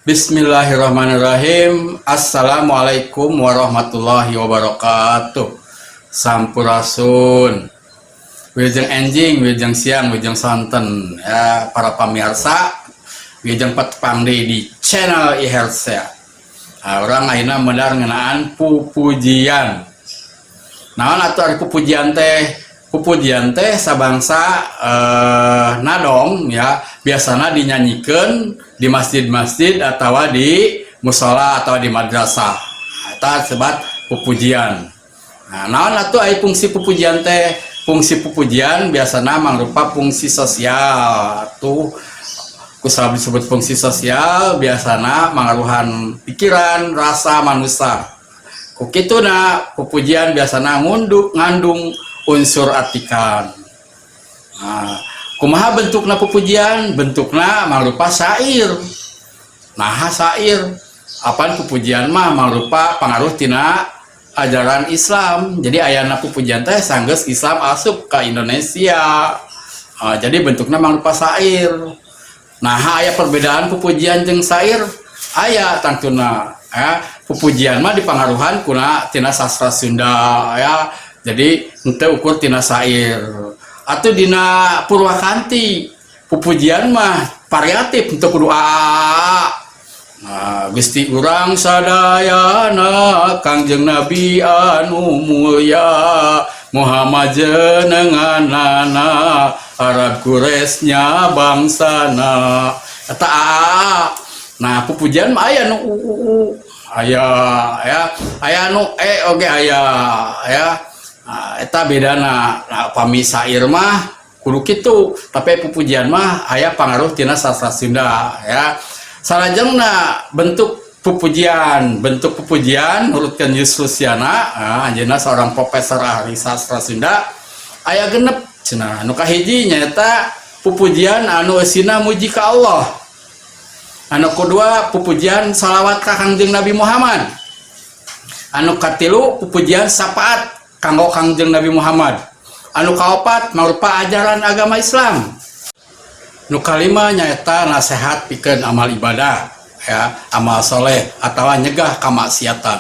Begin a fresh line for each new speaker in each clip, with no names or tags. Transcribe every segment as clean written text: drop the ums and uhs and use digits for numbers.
Bismillahirrahmanirrahim. Assalamualaikum warahmatullahi wabarakatuh. Sampurasun. Wilujeng enjing, wilujeng siang, wilujeng sonten ya para pamirsa. Wilujeng patepang deui di channel iHealth. Nah, urang ayeuna medar ngeunaan pupujian. Naon atuh ari pupujian teh? Pupujian teh sabangsa nadom ya, biasana dinyanyikan di masjid-masjid atau di musola atau di madrasah. Eta sebat pupujian. Nah, naon atuh ai fungsi pupujian teh? Fungsi pupujian biasana mangrupa fungsi sosial. Tuh, kusabab disebut fungsi sosial, biasana mangaruhan pikiran, rasa manusia. Ku kituna pupujian biasana ngandung unsur atikan. Nah, kumaha bentukna pupujian? Bentukna mangrupa syair. Nah, syair apaan? Pupujian mah mangrupa pangaruh tina ajaran Islam. Jadi ayana pupujian teh sanggeus Islam asup ke Indonesia. Nah, jadi bentuknya mangrupa syair. Nah, aya perbedaan pupujian jeung syair? Aya tangtuna ya. Pupujian mah dipangaruhan kuna tina sastra Sunda ya. Jadi henteu ukur tina syair. Atau dina Purwakanti, pupujian mah variatif, henteu kudu a. Nah, Gusti urang sadayana, Kangjeng Nabi anu mulya, Muhammad jenenganana, Arab Quraisy bangsana. Eta a. Nah, pupujian mah aya nu u, u, u. Aya ya, aya nu e oge aya ya. Nah, eta bedana. Nah, pami syair mah kudu kitu, tapi pupujian mah aya pangaruh tina sastra Sunda ya. Salajengna bentuk pupujian, bentuk pupujian nurutkeun Yusrusiana, ah, anjeunna seorang profesor ahli sastra Sunda, aya 6 cenah. Anu kahiji nyaeta pupujian anu eusina muji ka Allah. Anu kedua, pupujian salawat ka Kangjeng Nabi Muhammad. Anu katilu, pupujian syafaat kanggo Kangjeng Nabi Muhammad. Anu kaopat marupa ajaran agama Islam. Nu kalima nyaeta nasihat pikeun amal ibadah ya, amal soleh atau nyegah kamaksiatan.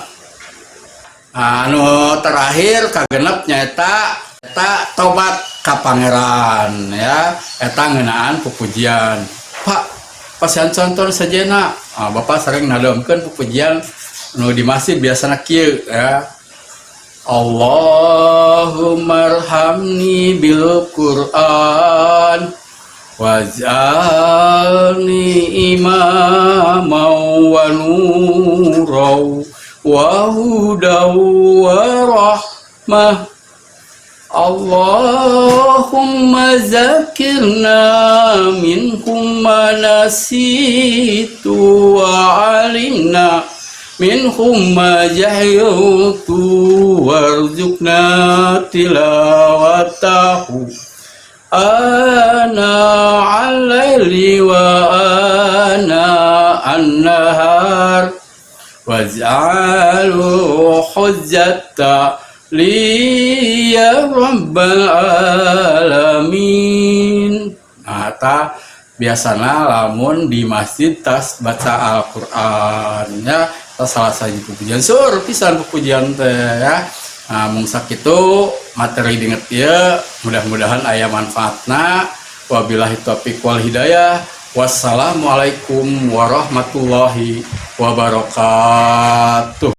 Nah, anu terakhir kagenep nyaeta eta tobat ka Pangeran ya. Eta ngeunaan pupujian. Pak, pasihan contoh sejenna. Ah, Bapak sering nadomkeun pupujian nu di masjid biasana kieu ya. Allahumma arhamni bil Quran waj'alni imama wa nura wa huda wa rahmah. Allahumma zakirna minhum ma nasitu wa alimna minhum ma jahiltu warzuqna tilawatahu ana al-laili wa ana an-nahar waj'alhu hujjata li ya rabbal alamin. Nah, eta biasana lamun di masjid tas baca Al-Qur'an ya, eta salah satu pujian, sur pisan pujian teh ya. Nah, mung sakitu materi dinget ieu, mudah-mudahan aya manfaatna. Wabillahi taufiq wal hidayah. Wassalamualaikum warahmatullahi wabarakatuh.